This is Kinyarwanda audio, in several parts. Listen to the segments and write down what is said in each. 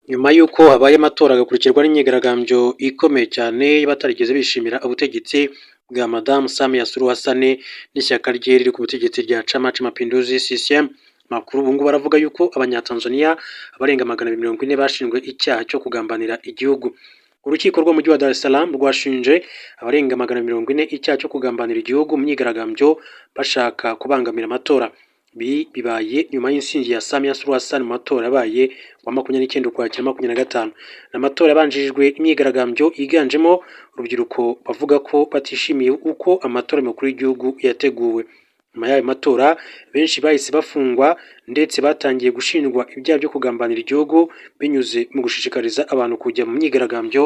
Nyuma y'uko habaye amatora agakurikirwa n'imyigaragambyo ikomeye cyane y'abatarigeze bishimira ubutegetsi bwa Madamu Samia Suluhu Hassan n'ishyaka rye riri ku butegetsi rya Chama cha Mapinduzi CCM. Amakuru ubu ngubu aravuga yuko Abanyatanzania abarenga 240 bashinjwe icyaha cyo kugambanira igihugu. Urukiko rw'umujyi wa Dar es Salaam rwashinje abarenga 240 icyaha cyo kugambanira igihugu mu myigaragambyo bashaka kubangamira amatora. Ibi bibaye nyuma y'intsinzi ya Samia Suluhu Hassan mu matora yabaye wa 29 Ukwakira 25. Ni amatora yabanjirijwe imyigaragambyo yiganjemo urubyiruko bavuga ko batishimiye uko amatora y'umukuru w'igihugu yateguwe. Nyuma y'ayo matora, benshi bahise bafungwa ndetse batangiye gushinjwa ibyaha byo kugambanira igihugu binyuze mu gushishikariza abantu kujya mu myigaragambyo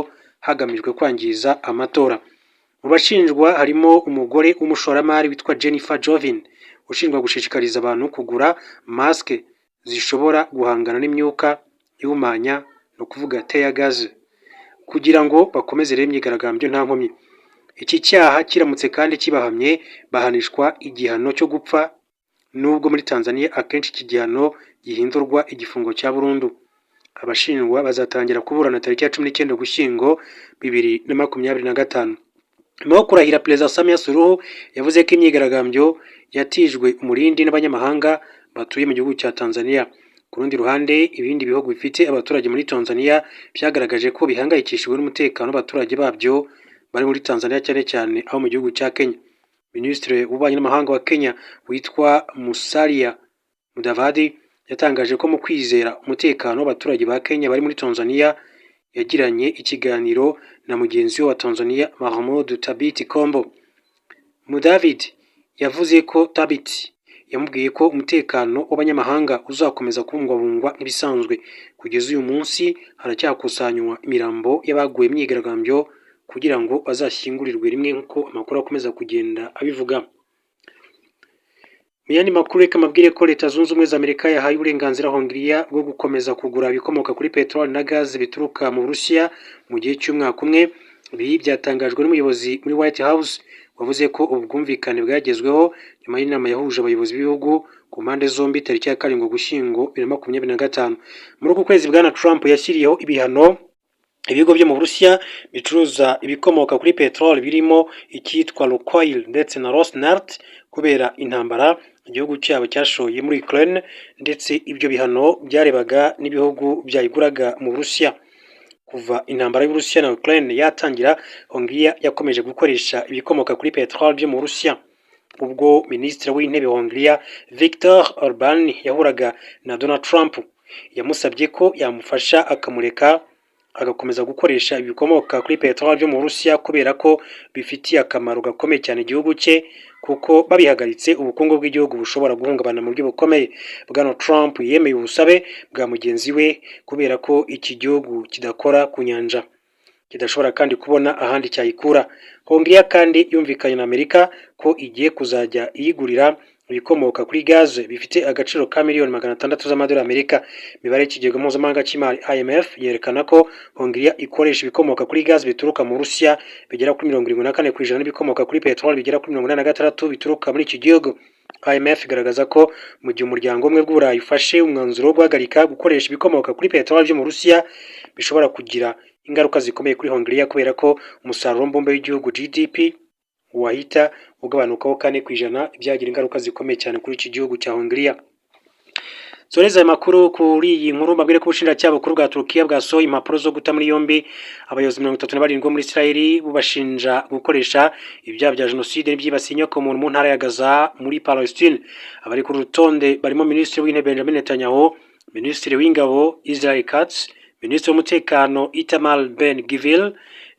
hagamijwe kwangiza amatora. Mu bashinjwa harimo umugore w'umushoramari witwa Jennifer Jovin, ushinjwa gushishikariza abantu kugura masike zishobora guhangana n'imyuka ihumanya, ni ukuvuga tear gas, kugira ngo bakomeze rero imyigaragambyo nta nkomyi. Iki cyaha kiramutse kandi kibahamye, bahanishwa igihano cyo gupfa, nubwo muri Tanzania akenshi iki gihano gihindurwa igifungo cya burundu. Abashinjwa bazatangira kuburana tariki ya 19 Ugushyingo 2025. Nyuma yo kurahira, Perezida Samia Suluhu yavuze ko imyigaragambyo yatijwe umurindi n'abanyamahanga batuye mu gihugu cya Tanzania. Ku rundi ruhande, ibindi bihugu bifite abaturage muri Tanzania byagaragaje ko bihangayikishijwe n'umutekano w'abaturage babyo bari muri Tanzania, cyane cyane aho mu gihugu cya Kenya. Minisitiri w'Ububanyi n'Amahanga wa Kenya witwa Musalia Mudavadi yatangaje ko mu kwizera umutekano w'abaturage ba Kenya bari muri Tanzania, yagiranye ikiganiro na mugenzi we wa Tanzania, Mahmoud Thabit Kombo. Mudavadi yavuze ko Thabit yamubwiye ko umutekano w'abanyamahanga uzakomeza kubungwabungwa nk'ibisanzwe. Kugeza uyu munsi haracyakusanywa imirambo y'abaguye mu myigaragambyo kugira ngo bazashyingurirwe rimwe, nk'uko amakuru akomeza kugenda abivuga. Mu yandi makuru, reka mbabwire ko Leta Zunze Ubumwe za Amerika yahaye uburenganzira Hongiriya bwo gukomeza kugura ibikomoka kuri peteroli na gaze bituruka mu Burusiya mu gihe cy'umwaka umwe. Ibi byatangajwe n'umuyobozi muri White House wavuze ko ubu bwumvikane bwagezweho nyuma y'inama yahuje abayobozi b'ibihugu ku mpande zombi tariki ya 7 Ugushyingo 2025. Muri uku kwezi, Bwana Trump yashyiriyeho ibihano ibigo byo mu Burusiya bicuruza ibikomoka kuri peteroli, birimo icyitwa Lukoil ndetse na Rosneft, kubera intambara igihugu cyabo cyashoye muri Ukraine, ndetse ibyo bihano byarebaga n'ibihugu byayiguraga mu Burusiya. Kuva intambara y'Uburusiya na Ukraine yatangira, Hongiriya yakomeje gukoresha ibikomoka kuri peteroli byo mu Burusiya. Ubwo Minisitiri w'Intebe wa Hongiriya, Viktor Orban, yahuraga na Donald Trump, yamusabye ko yamufasha akamureka agakomeza gukoresha ibikomoka kuri peteroli byo mu Burusiya, kubera ko bifitiye akamaro gakomeye cyane igihugu cye, kuko babihagaritse ubukungu bw'igihugu bushobora guhungabana mu buryo bukomeye. Bwana Trump yemeye ubusabe bwa mugenzi we kubera ko iki gihugu kidakora ku nyanja, kidashobora kandi kubona ahandi cyayikura. Hongiriya kandi yumvikanye na Amerika ko igiye kuzajya iyigurira ibikomoka kuri gaze bifite agaciro ka miliyoni 600 z'amadolari Amerika. Imibare y'Ikigega Mpuzamahanga cy'Imari IMF yerekana ko Hongiriya ikoresha ibikomoka kuri gaze bituruka mu Burusiya bigera kuri 74%, n'ibikomoka kuri peteroli bigera kuri 86 bituruka muri iki gihugu. IMF igaragaza ko mu gihe Umuryango Umwe bw'Uburayi ufashe umwanzuro wo guhagarika gukoresha ibikomoka kuri peteroli byo mu Burusiya, bishobora kugira ingaruka zikomeye kuri Hongiriya, kubera ko umusaruro mbumbe w'igihugu GDP wahita ugabanukaho 4%, byagira ingaruka zikomeye cyane kuri iki gihugu cya Hongiriya. Soreza aya makuru kuri iyi nkuru, mbabwire ko ubushinjacyaha bukuru bwa Turukiya bwasohoye impapuro zo guta muri yombi abayobozi 37 bo muri Israel, bubashinja gukoresha ibyaha bya jenoside n'ibyibasiye inyokomuntu mu ntara ya Gaza muri Palestine. Abari ku rutonde barimo Minisitiri w'Intebe Benjamin Netanyahu, Minisitiri w'Ingabo Israel Katz, Minisitiri w'Umutekano Itamar Ben Gvir,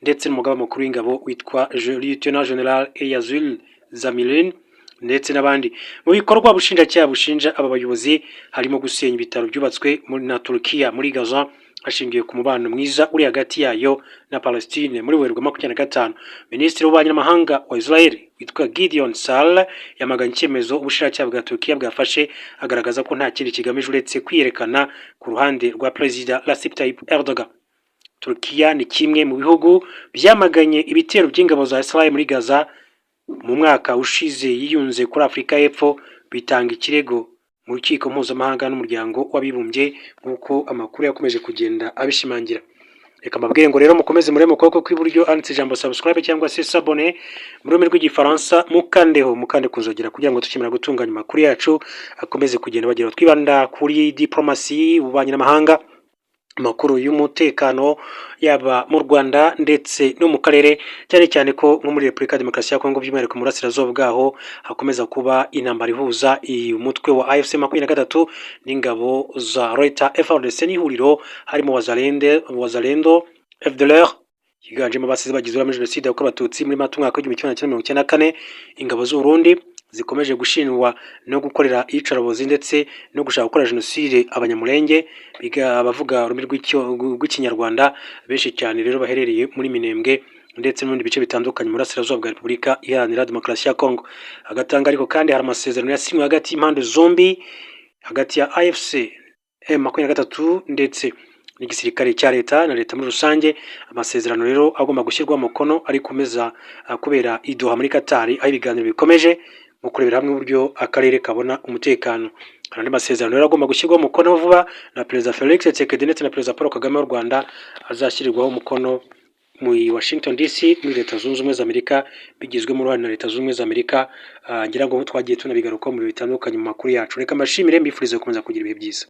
ndetse n'umugaba mukuru w'ingabo witwa Lieutenant General Eyal Zamir, ndetse n'abandi. Mu bikorwa ubushinjacyaha bushinja aba bayobozi harimo gusenya ibitaro byubatswe na Turukiya muri Gaza hashingiwe ku mubano mwiza uri hagati yayo na Palestine muri Werurwe 25. Minisitiri w'Ububanyi n'Amahanga wa Israel witwa Gideon Saar yamaganye icyemezo ubushinjacyaha bwa Turukiya bwafashe, agaragaza ko nta kindi kigamije uretse kwiyerekana ku ruhande rwa Perezida Recep Tayyip Erdogan. Turukiya ni kimwe mu bihugu byamaganye ibitero by'ingabo za Israel muri Gaza. Mu mwaka ushize yiyunze kuri Afurika y'Epfo, bitanga ikirego mu rukiko mpuzamahanga n'Umuryango w'Abibumbye, nk'uko amakuru yakomeje kugenda abishimangira. Reka mbabwire ngo rero mukomeze murebe mu kuboko kw'iburyo handitse ijambo subscribe cyangwa se s'abonner mu rurimi rw'Igifaransa, mukandeho, mukande kuzogera kugira ngo tukimara gutunganya amakuru yacu akomeze kugenda bageraho. Twibanda kuri diplomasi, ububanyi n'amahanga, amakuru y'umutekano, yaba mu Rwanda ndetse no mu karere, cyane cyane ko nko muri Repubulika ya Demokarasi ya Kongo, by'umwihariko mu burasirazuba bwaho, hakomeza kuba intambara ihuza umutwe wa AFC 23 n'ingabo za leta FARDC n'ihuriro harimo Wazalendo, FDLR higanjemo abasize bagize uruhare muri Jenoside yakorewe Abatutsi muri Mata umwaka w'1994, ingabo z'u Burundi zikomeje gushinjwa no gukorera iyicarubozi ndetse no gushaka gukora jenoside Abanyamulenge, abavuga ururimi rw'Ikinyarwanda benshi cyane rero baherereye muri Minembwe ndetse no mu bindi bice bitandukanye mu burasirazuba bwa Repubulika Iharanira Demokarasi ya Kongo. Agatanga ariko kandi hari amasezerano yasinywe hagati y'impande zombi, hagati ya AFC M23 ndetse n'igisirikare cya leta na leta muri rusange. Amasezerano rero agomba gushyirwa umukono ari kumeza kubera i Doha muri Qatar, aho ibiganiro bikomeje mu kurebera hamwe uburyo akarere kabona umutekano. Hari andi masezerano rero agomba gushyirwaho umukono vuba na Perezida Felix Tshisekedi ndetse na Perezida Paul Kagame w'u Rwanda, azashyirirwaho umukono muri Washington DC muri Leta Zunze Ubumwe za Amerika, bigizwemo uruhare na Leta Zunze Ubumwe za Amerika. Ngira ngo twagiye tunabigarukaho mu bihe bitandukanye mu makuru yacu. Reka mbashimire, mbifurize gukomeza kugira ibihe byiza.